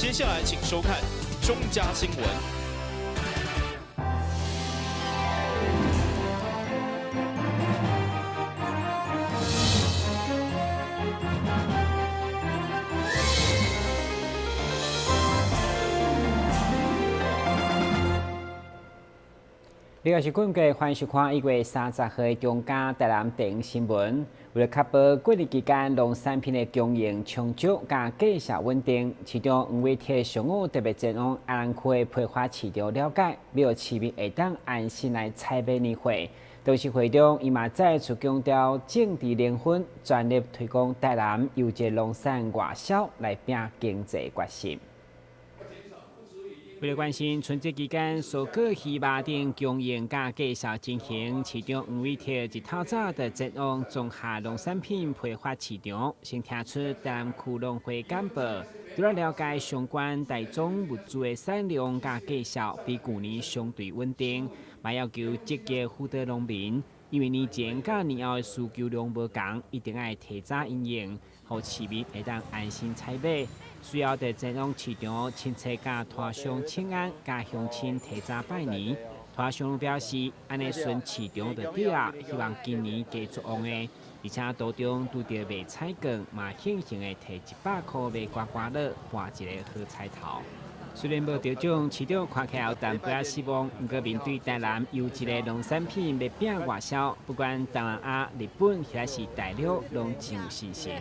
接下來請收看中嘉新聞。呢個是今日歡迎收看1月30號的中嘉台南電新聞。為了確保過年期間農產品的供應充足佮價數穩定，市長黃偉哲上午特別前往阿蘭區的批發市場了解，欲予市民會當安心來採買年貨。同時會中，伊嘛再次強調政治靈魂，全力推廣台南優質農產外銷來拼經濟決心。為了關心春節期間蔬果、魚肉等供應佮價數情形，市長黃偉哲一透早就前往綜合農產品批發市場，先聽取台南區農會簡報，除了了解相關大宗物資的產量佮價數比舊年相對穩定，嘛要求積極輔導農民，因為年前佮年後的需求量無仝，一定愛提早因應，予市民會當安心採買。隨後就前往市場親切佮攤商請安，佮鄉親提早拜年。攤商表示，按呢巡市場就對矣，希望今年繼續旺的，而且途中拄著賣彩券，嘛慶幸會提100箍買刮刮樂，博一个好彩頭。雖然無得獎，市長看起來有淡薄仔失望。毋過面對台南優質的農產品欲拼外銷，不管東南亞、日本抑是大陸，攏真有信心。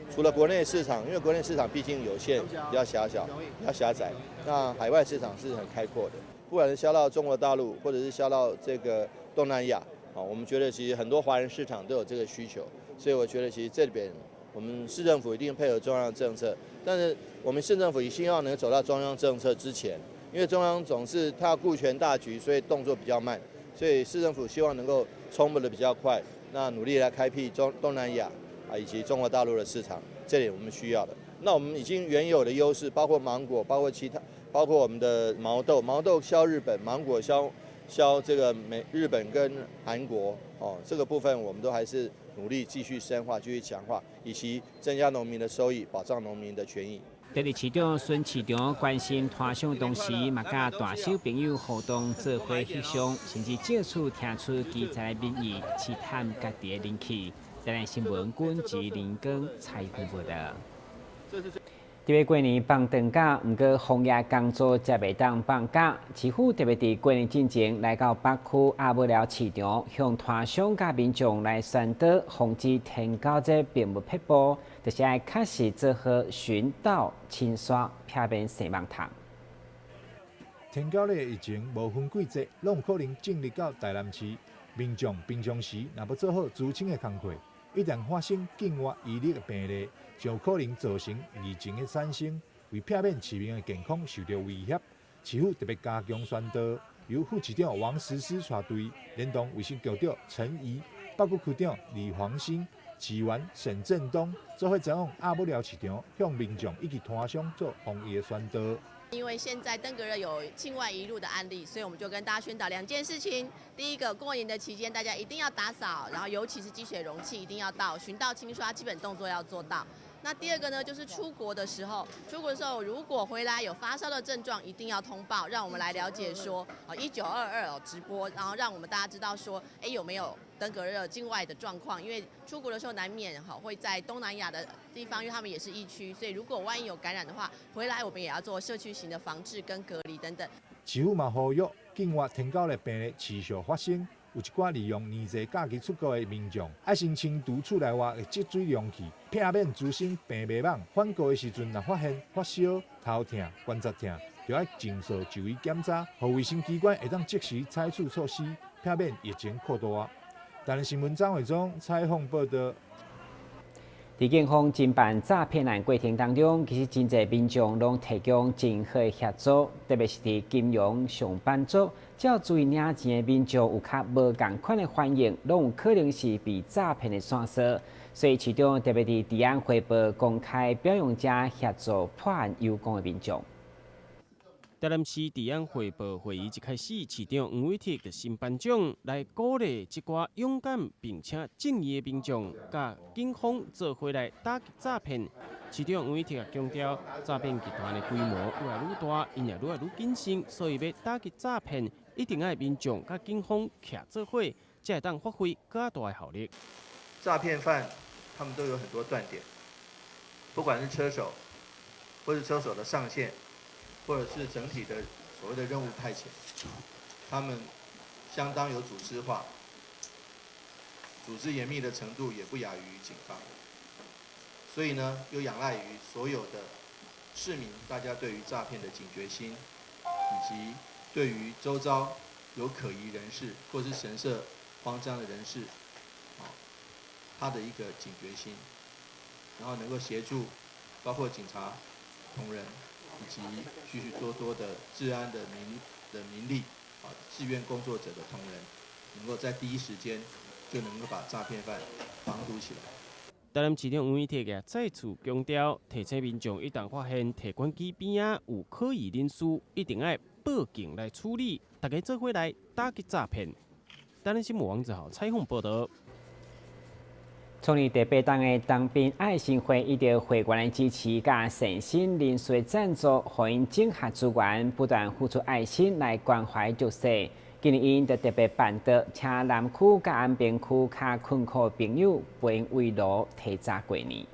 除了國內市場，因為國內市場畢竟有限，比較狹小，比較狹窄。那海外市場是很開闊的，不管是銷到中國大陸，或者是銷到這個東南亞，啊，我們覺得其實很多華人市場都有這個需求，所以我覺得其實這邊我們市政府一定配合中央政策，但是我們市政府也希望能走到中央政策之前，因為中央總是他要顧全大局，所以動作比較慢，所以市政府希望能夠衝得比較快，那努力來開闢中東南亞啊以及中國大陸的市場，這裡我們需要的。那我們已經原有的優勢，包括芒果，包括其他，包括我們的毛豆，毛豆銷日本，芒果銷這個美日本跟韓國，哦，這個部分我們都還是努力繼續深化、繼續強化，以及增加農民的收益，保障農民的權益。佇咧市長巡市場關心攤商同時，嘛佮大小朋友互動做伙翕相，甚至借此聽取基層的民意，試探家己的人氣。台南新聞軍吉林光採訪報導。佇咧過年放長假，毋過防疫工作才袂當放假。市府特別佇過年進前來到北區鴨母寮市場，向攤商佮民眾來宣導防止天狗這病物撇步，就是愛確實做好巡倒清刷，避免生蠓蟲。天狗的疫情無分季節，攏有可能進入到台南市。民眾平常時若無做好除清的工課，一旦發生境外移入的病例，就可能造成疫情的產生，為避免市民的健康受到威脅，市府特別加強宣導，由副市長王實施帶隊，連同衛生局長陳儀、北區區長李黃興、市議員沈振東，做伙前往鴨母寮市場，向民眾以及攤商做防疫的宣導。因為現在登革熱有境外移入的案例，所以我們就跟大家宣導兩件事情。第一個，過年的期間大家一定要打掃，然後尤其是積水容器一定要倒，巡倒清刷基本動作要做到。那第二個呢，就是出國的時候，出國的時候如果回來有發燒的症狀，一定要通報，讓我們來了解說，哦，1922哦直播，然後讓我們大家知道說，哎，有沒有登革熱境外的狀況？因為出國的時候難免哈會在東南亞的地方，因為他們也是疫區，所以如果萬一有感染的話，回來我們也要做社區型的防治跟隔離等等。市府嘛呼籲，境外天狗的病例持續發生。有一寡利用年節假期出國的民眾，愛先清除厝內外的積水容器，避免滋生病媒蚊。返國的時陣，若發現發燒、頭痛、關節痛，就愛盡速就醫檢查，予衛生機關會當即時採取措施，避免疫情擴大。台南新聞張偉忠採訪報導。佇警方偵辦詐騙案過程當中，其實真濟民眾攏提供真好的協助，特別是佇金融上班族，只要注意領錢的民眾有較無仝款的反應，攏有可能是被詐騙的線索。所以市長特別佇治安匯報公開表揚遮協助破案有功的民眾。台南市治安匯報會議一開始，市長黃偉哲就先頒獎來鼓勵這寡勇敢並且正義的民眾，佮警方做伙來打擊詐騙。市長黃偉哲強調，詐騙集團的規模愈來愈大，𪜶也愈來愈謹慎，所以欲打擊詐騙，一定愛民眾佮警方徛做伙，才會當發揮閣較大的效力。詐騙犯他們都有很多斷點，不管是車手，或是車手的上線，或者是整體的所謂的任務派遣，他們相當有組織化，組織嚴密的程度也不亞於警方。所以呢，又仰賴於所有的市民，大家對於詐騙的警覺心，以及對於周遭有可疑人士或是神色慌張的人士，他的一個警覺心，然後能夠協助包括警察同仁以及許許多多的治安的民力啊，志願工作者的同仁，能夠在第一時間就能夠把詐騙犯防堵起來。台南市長黃偉哲也再次強調，提醒民眾一旦發現提款機邊仔有可疑人士，一定愛報警來處理，大家做伙來打擊詐騙。台南新聞王子豪採訪報導。創立第八冬的東濱愛心會，得著會員的支持，佮善心人士的贊助，予𪜶整合資源，不斷付出愛心來關懷弱勢。今年𪜶就特別辦桌，請南區佮安平區較困苦的朋友陪𪜶圍爐提早過年。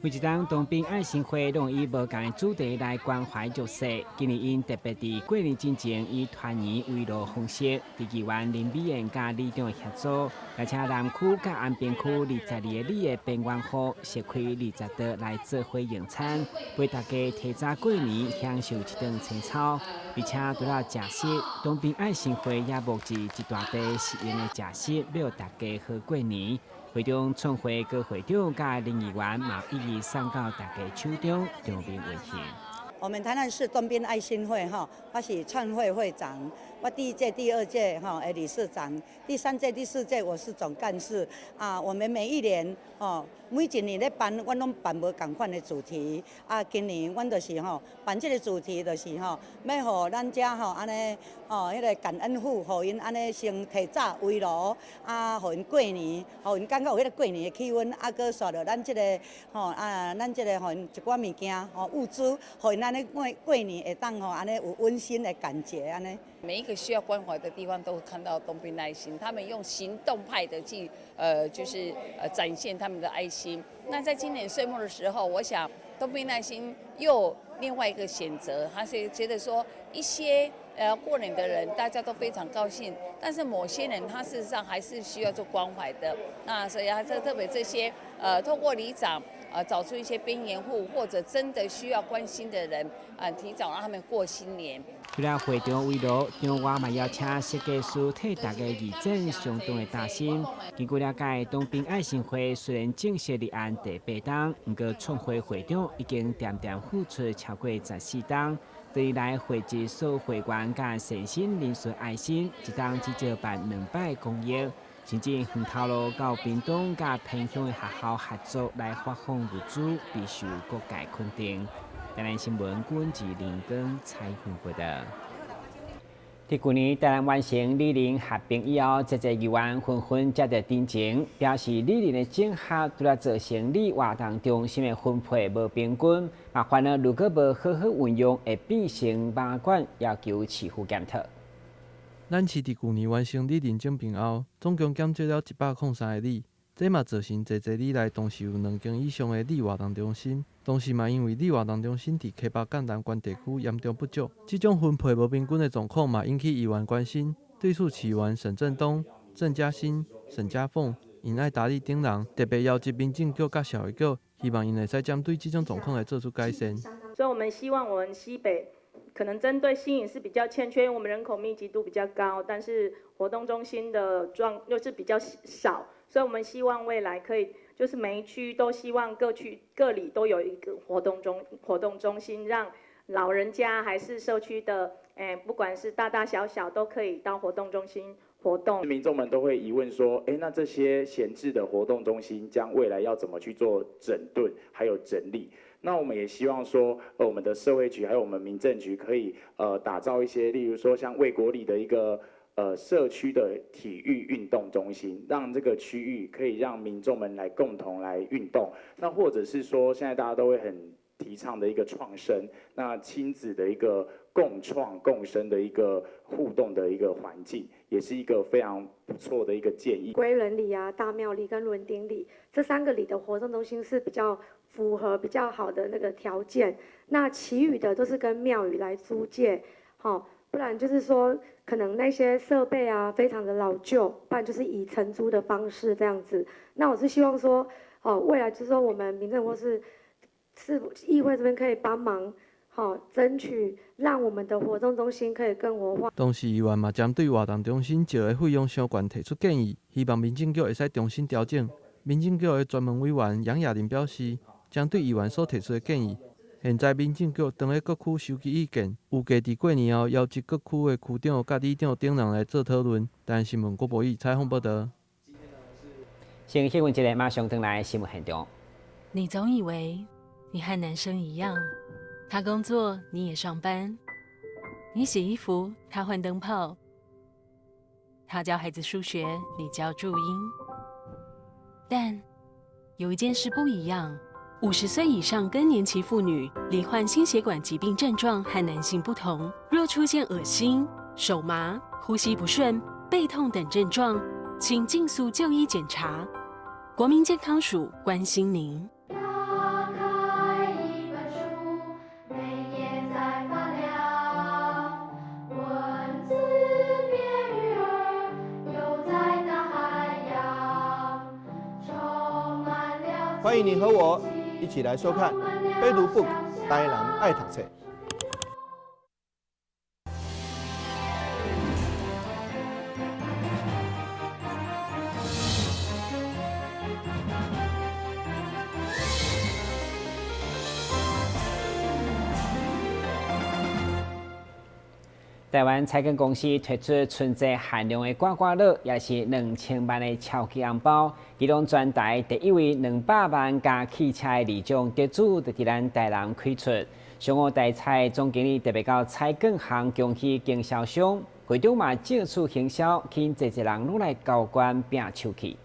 每一冬東濱愛心會攏以無仝的主題來關懷弱勢。今年𪜶特別佇過年進前以團圓圍爐方式，佇議員林美燕佮里長的協助，邀請南區佮安平區22個里的邊緣戶，設開20桌來做伙用餐，陪大家提早過年享受一頓清操。而且除了食食，東濱愛心會也募集一大袋實用的食食，欲予大家好過年。會中創會高會長佮林議員嘛一一送到大家手中，場面溫馨。我們台南市東濱愛心會哈，我是創會會長，我第一屆、第二屆哈的理事長，第三屆、第四屆我是總幹事啊。我們每一年哦，每一年咧辦，阮攏辦無仝款的主題啊。今年阮就是吼辦這個主題，就是吼欲予咱遮吼按呢吼彼個感恩戶，予𪜶按呢先提早圍爐啊，予𪜶過年，予𪜶感覺有彼個過年的氣氛啊。閣紲著咱這個吼啊，咱這個予𪜶一寡物件吼物資，予𪜶按呢過過年會當吼按呢有溫馨的感覺按呢。每一個需要關懷的地方，都會看到東濱愛心，他們用行動派的去，就是展現他們的愛心。那在今年歲末的時候，我想東濱愛心又另外一個選擇，他是覺得說一些過年的人大家都非常高興，但是某些人他事實上還是需要做關懷的。那所以還是特別這些透過里長找出一些邊緣戶或者真的需要關心的人啊，提早讓他們過新年。除了會場圍爐，場外嘛邀請設計師替大家義剪相當的擔心。根據了解，東濱愛心會雖然正式立案第八冬，毋過創會會長已經恬恬付出超過14冬，對來匯集所有會員佮善心人士愛心，一冬至少辦兩擺公益，甚至遠頭路到屏東佮偏鄉的學校合作來發放物資，備受各界肯定。台南新聞郭志林根採訪報導。佇舊年台南完成里鄰合併以後，濟濟議員紛紛接著陳情，表示里鄰的整合除了造成里活動中心的分配無平均，嘛煩惱如果無好好運用，會變成馬管，要求市府檢討。咱市佇舊年完成里鄰整併後，總共減少了103個里，這嘛造成濟濟里內同時有兩間以上的里活動中心，同時嘛因為里活動中心佇溪北佮南關地區嚴重不足，這種分配無平均的狀況嘛引起議員關心。對此，市議員沈振東、鄭嘉欣、沈嘉鳳、尹愛達利等人特別邀集民政局佮社會局，希望𪜶會使針對這種狀況來做出改善。所以，我們希望我們西北可能針對新營是比較欠缺，因為我們人口密集度比較高，但是活動中心的狀又是比較少，所以我們希望未來可以，就是每一區都希望各區各里都有一個活動中心，讓老人家還是社區的，不管是大大小小都可以到活動中心活動。民眾們都會疑問說，那這些閒置的活動中心將未來要怎麼去做整頓，還有整理？那我們也希望說，我們的社會局還有我們民政局可以，打造一些，例如說像衛國里的一個社區的體育運動中心，讓這個區域可以讓民眾們來共同來運動。那或者是說，現在大家都會很提倡的一個創生，那親子的一個共創共生的一個互動的一個環境，也是一個非常不錯的一個建議。歸仁里啊、大廟里跟崙頂里這三個里的活動中心是比較符合比較好的那個條件，那其餘的都是跟廟宇來租借，好。不然就是說，可能那些設備啊，非常的老舊，不然就是以承租的方式這樣子。那我是希望說，哦，未來就是說，我們民政或是市議會這邊可以幫忙，好，爭取讓我們的活動中心可以更活化。同時，議員嘛針對活動中心借的費用傷懸提出建議，希望民政局會使重新調整。民政局的專門委員楊雅琳表示，針對議員所提出的建議。現在民政局正咧各區收集意見，預計佇過年後邀集各區的區長佮里長等人來做討論。台新聞郭博義採訪報導。先新聞一下，馬上轉來新聞現場。你總以為你和男生一樣，他工作你也上班，你洗衣服他換燈泡，他教孩子數學你教注音。但有一件事不一樣。50歲以上更年期婦女罹患心血管疾病症狀和男性不同，若出現噁心、手麻、呼吸不順、背痛等症狀，請盡速就醫檢查。國民健康署關心您。打開一本書，每頁在發亮，文字變魚兒，游在大海洋，充滿了。歡迎你和我一起來收看《非讀 book》台南愛讀冊。台灣彩券公司推出春節限量的刮刮樂，也是2000萬的超級紅包。其中全台第一位200萬加汽車的二獎得主，就佇咱台南開出。上午台彩總經理特別到彩券行恭喜經銷商，會長嘛借此行銷，吸引濟濟人攏來交關拼手氣。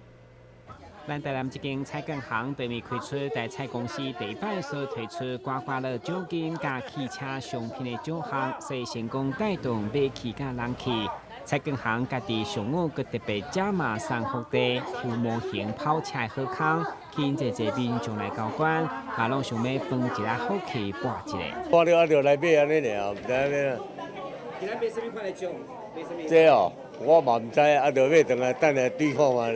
咱台南這間彩券行對面開出台彩公司第一擺所推出刮刮樂獎金佮汽車商品的獎項，所以成功帶動買氣佮人氣。彩券行家己上午閣特別加碼送福袋、抽模型跑車的好康，吸引濟濟民眾來交關，嘛攏想欲分一下好氣搏一下。看著啊，就來買按呢爾，毋知按呢。今仔買啥物款的獎？買啥物？這哦，我嘛毋知，啊，就買轉來等下對看覓就好啊。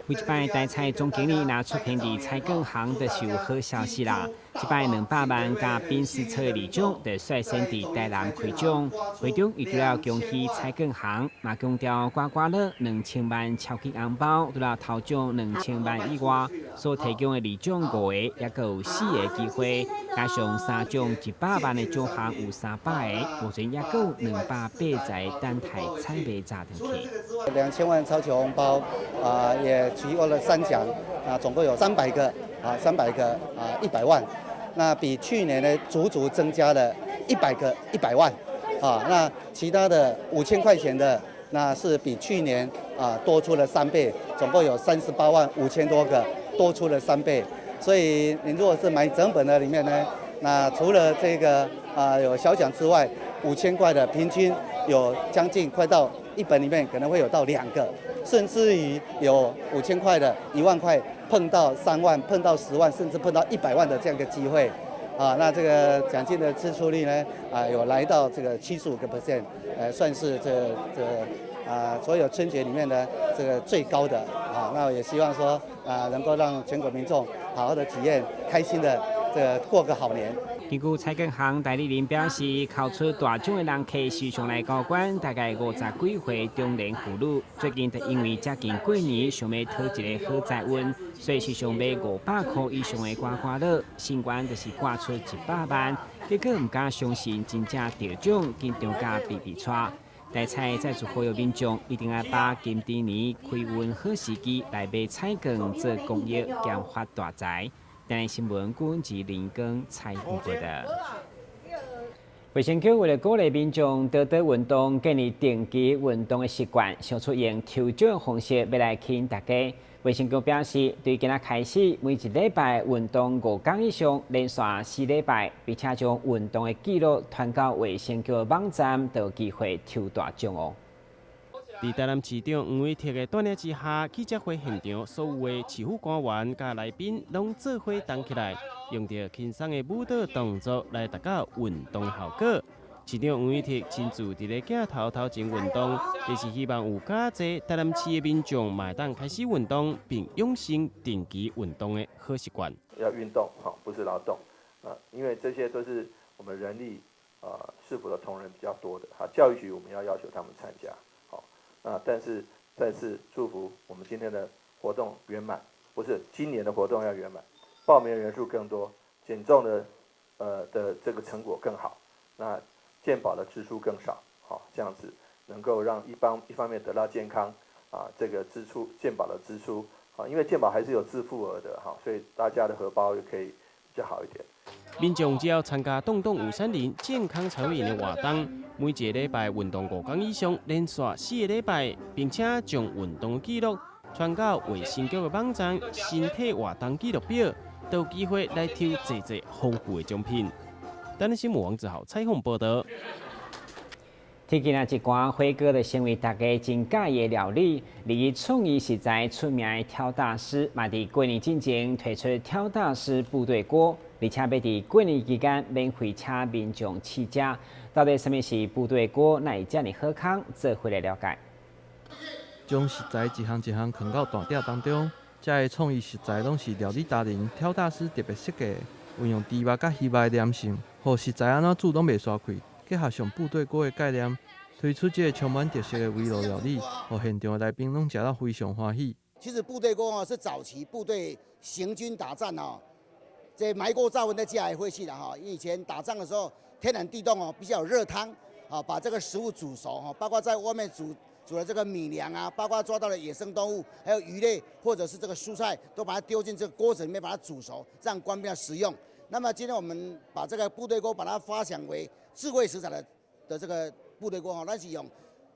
每一擺台彩總經理若出現佇彩券行，就是有好消息啦。這擺200萬加賓士車的二獎，就率先佇台南開獎。會長伊除了恭喜彩券行，嘛強調刮刮樂2000萬超級紅包，除了頭獎2000萬以外，所提供的二獎5個，抑閣有4個機會，加上3獎100萬的獎項有300個，目前抑閣有280個等待彩賣炸轉去。2000萬超級紅包啊，也提供了3獎啊，總共有300個啊，300個啊，100萬。那比去年呢，足足增加了100個100萬，啊，那其他的5000塊錢的，那是比去年啊多出了3倍，總共有38萬5千多個，多出了3倍。所以你如果是買整本的裡面呢，那除了這個啊有小獎之外，5000塊的平均有將近快到一本裡面可能會有到2個，甚至於有5000塊的1萬塊。碰到3萬、碰到10萬，甚至碰到100萬的這樣一個機會，啊，那這個獎金的支出率呢，啊，有來到這個75%，算是這所有春節裡面的這個最高的，啊，那我也希望說，啊，能夠讓全國民眾好好的體驗，開心的這個過個好年。根據彩券行代理人表示，考出大獎的人客時常來交關，大概50幾歲中年婦女，最近就因為接近過年，想欲討一個好財運，所以時常買500塊以上的刮刮樂，新冠就是刮出100萬，結果毋敢相信真正得獎，緊張甲鼻鼻掣。台彩再次呼籲民眾一定要把金豬年開運好時機來買彩券做公益，兼發大財。台南新聞，郭文吉、林庚采訪報道。衛生局為了鼓勵民眾多多運動，建立定期運動的習慣，想出用抽獎的方式欲來吸引大家。衛生局表示，對今仔開始，每一禮拜運動5工以上，連續4禮拜，並且將運動的記錄傳到衛生局網站，就有機會抽大獎哦。佇台南市長黃偉哲的帶領之下，記者會現場所有的市府官員佮來賓攏做伙動起來，用著輕鬆的舞蹈動作來達到運動效果。市長黃偉哲親自佇咧鏡頭頭前運動，就是希望有較濟台南市的民眾嘛會當開始運動，並養成定期運動的好習慣。要運動，哈，不是勞動啊，因為這些都是我們人力啊，市府的同仁比較多的，哈，教育局我們要要求他們參加。啊！但是再次祝福我們今天的活動圓滿，不是今年的活動要圓滿，報名人數更多，減重的這個成果更好，那健保的支出更少，好，這樣子能夠讓一方面得到健康，啊，這個支出健保的支出，啊，因為健保還是有自付額的，哈，所以大家的荷包也可以比較好一點。民眾只要參加動動530健康產業的活動，每一個禮拜運動5工以上，連續4個禮拜，並且將運動記錄傳到衛生局的網站身體活動記錄表，都有機會來抽濟濟豐富的獎品。台南新聞王子豪採訪報道。天氣若一寒，火鍋就成為大家真佮意的料理。而以創意食材出名的挑大師，嘛佇過年進前推出挑大師部隊鍋，而且欲佇過年期間免費請民眾試食。到底啥物是部隊鍋？哪會遮爾好康？做伙來了解。將食材一項一項囥到大鼎當中，這个創意食材攏是料理達人挑大師特別設計，運用豬肉佮魚肉的黏性，予食材按怎煮攏袂沙氣。結合上部隊鍋的概念，推出這个充滿特色的圍爐料理，予現場的來賓攏食到非常歡喜。其實部隊鍋哦是早期部隊行軍打戰哦，這埋鍋造飯在食的伙食啦哈。以前打仗的時候，天寒地凍哦，必須要有熱湯，啊，把這個食物煮熟哈，包括在外面煮煮了這個米糧啊，包括抓到了野生動物，還有魚類或者是這個蔬菜，都把它丟進這個鍋子裡面，把它煮熟，讓官兵來食用。那麼今天我們把這個部隊鍋把它發想為智慧食材的這個部隊鍋哈，那是用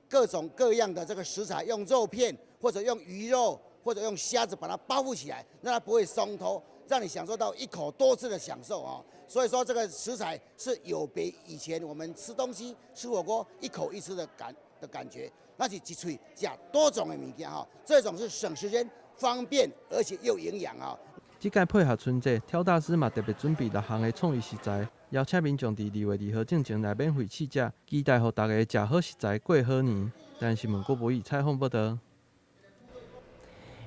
各種各樣的這個食材，用肉片或者用魚肉或者用蝦子把它包覆起來，讓它不會鬆脫，讓你享受到一口多吃的享受啊。所以說這個食材是有別以前我們吃東西吃火鍋一口一吃的感覺，那是一喙食多種的物件哈，這種是省時間、方便而且又營養啊。這屆配合春節，挑大師嘛特別準備六項的創意食材，邀請民眾佇2月2號進前來免費試食，期待予大家食好食材過好年。台南新聞郭博宇採訪報道。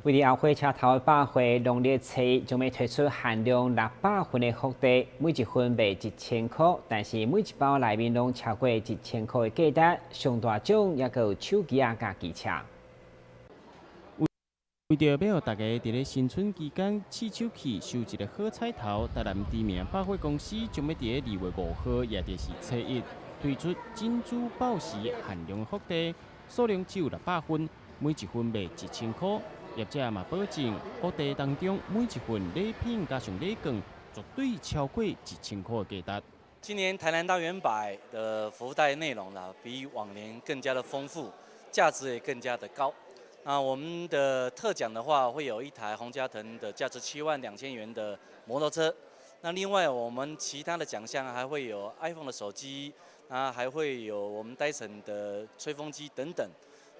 為了後火車頭的百貨，農曆初一將欲推出限量600份的福袋，每一份賣1000箍，但是每一包內面攏超過1000箍的價值，上大獎猶閣有手機仔佮機車。為著欲予大家佇咧新春期間試手氣，收一個好彩頭，台南知名百貨公司將欲佇咧2月5號，也就是初一，推出珍珠寶石限量福袋，數量只有600份，每一份賣1000箍。業者嘛保證，福袋當中每一份禮品加上禮券，絕對超過1000箍的價值。今年台南大遠百的福袋內容呢，比往年更加的豐富，價值也更加的高。那我們的特獎的話，會有一台宏佳騰的價值7萬2千元的摩托車。那另外我們其他的獎項還會有 iPhone 的手機，啊，還會有我們戴森的吹風機等等。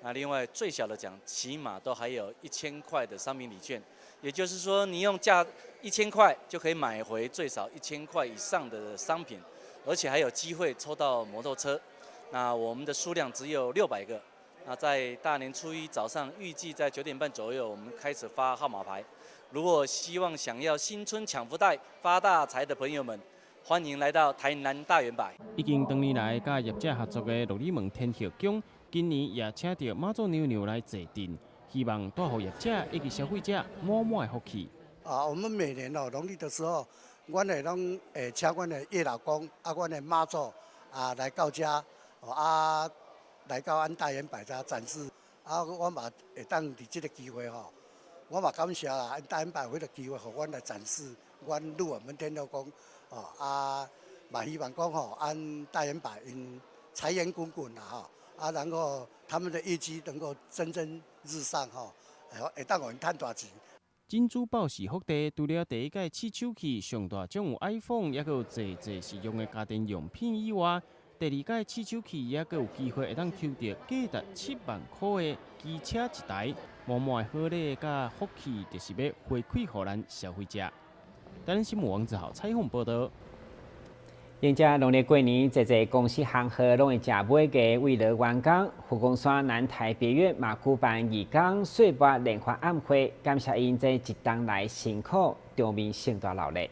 那另外最小的獎，起碼都還有1000塊的商品禮券，也就是說，你用價一千塊就可以買回最少一千塊以上的商品，而且還有機會抽到摩托車。那我們的數量只有600個。那在大年初一早上，預計在9點半左右，我們開始發號碼牌。如果希望想要新春搶福袋發大財的朋友們，歡迎來到台南大遠百。已經多年來佮業者合作的鹿耳門天后宮，今年也請著媽祖娘娘來坐鎮，希望帶予業者以及消費者滿滿的福氣。啊，我們每年哦，農曆的時候，阮會攏會請阮的月老公啊，阮的媽祖啊來到遮，啊來到阮大遠百遮展示。啊，我嘛會當佇這個機會吼，我嘛感謝啦，大遠百予彼個機會，予阮來展示阮鹿耳門天后宮，哦啊，嘛希望講吼，按大遠百𪜶財源滾滾啦吼，啊，然後他們的業績能夠蒸蒸日上吼，會當予𪜶趁大錢。珍珠報喜福地，除了第一屆試手氣上大獎有 iPhone，抑閣有濟濟實用的家電用品以外，第二屆試手氣抑閣有機會會當抽著價值7萬箍的機車一台，滿滿的好禮佮福氣，就是欲回饋予咱消費者。台南新聞王子豪採訪報導。迎接農曆過年，濟濟公司行號攏會食尾牙慰勞員工。佛光山南台別院嘛舉辦義工歲末聯歡晚會，感謝𪜶這一冬來辛苦場面盛大鬧熱。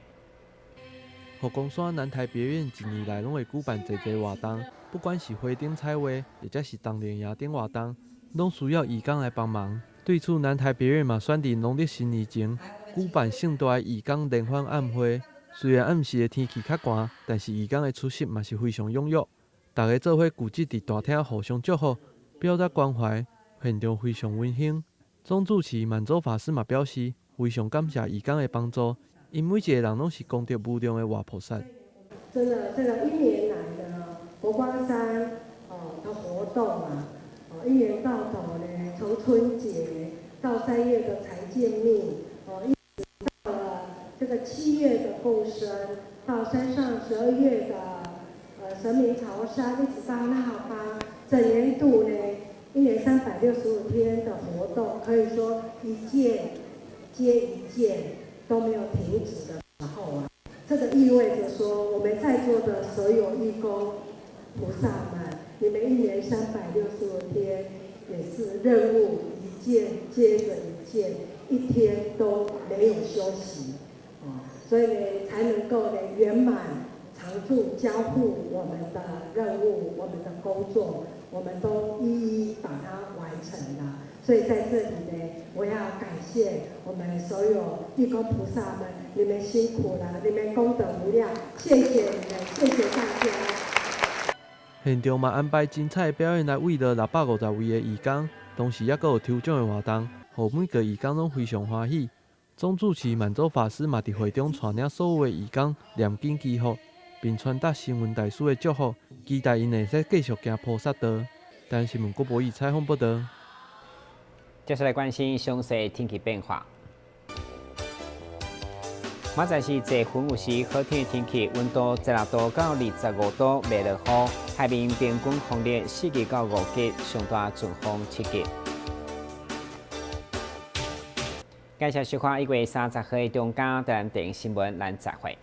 佛光山南台別院一年來攏會舉辦濟濟活動，不管是花燈彩畫，或者是冬令營等活動，攏需要義工來幫忙。對此，南台別院嘛選佇農曆新年前舉辦盛大的義工聯歡晚會。雖然暗時的天氣較寒，但是義工的出席嘛是非常踴躍。大家做伙聚集佇大廳互相祝福，表達關懷，現場非常溫馨。總住持滿洲法師嘛表示，非常感謝義工的幫助，𪜶每一个人攏是功德無量的活菩薩。真的，這個一年來的佛光山哦的活動啊，哦一年到頭呢，從春節到3月的財見密，哦一直到了這個7月的共生，到山上12月的神明朝山，一直到臘八，整年度呢，一年365天的活動，可以說一件接一件都沒有停止的時候啊，這個意味着說，我們在座的所有義工菩薩們，你們一年365天也是任務一件接着一件，一天都沒有休息，啊，所以呢，才能夠呢圓滿常住交付我們的任務，我們的工作，我們都一一把它完成了。所以在這裡呢，我要感謝我們所有義工菩薩們，你們辛苦了，你們功德無量，謝謝你們，謝謝大家。現場嘛安排精彩的表演來慰勞650位的義工，同時猶閣有抽獎的活動，予每個義工攏非常歡喜。總住持滿洲法師嘛佇會中帶領所有的義工念經祈福，並傳達星雲大師的祝福，期待𪜶會使繼續行菩薩道。台灣新聞郭博義採訪報導。接下來關心詳細天氣變化。明仔載是濟雲有時好天的天氣，溫度16度到25度，袂落雨。海面平均風力4級到5級，上大陣風7級。感謝收看1月30號的中嘉台南電視新聞，咱再會。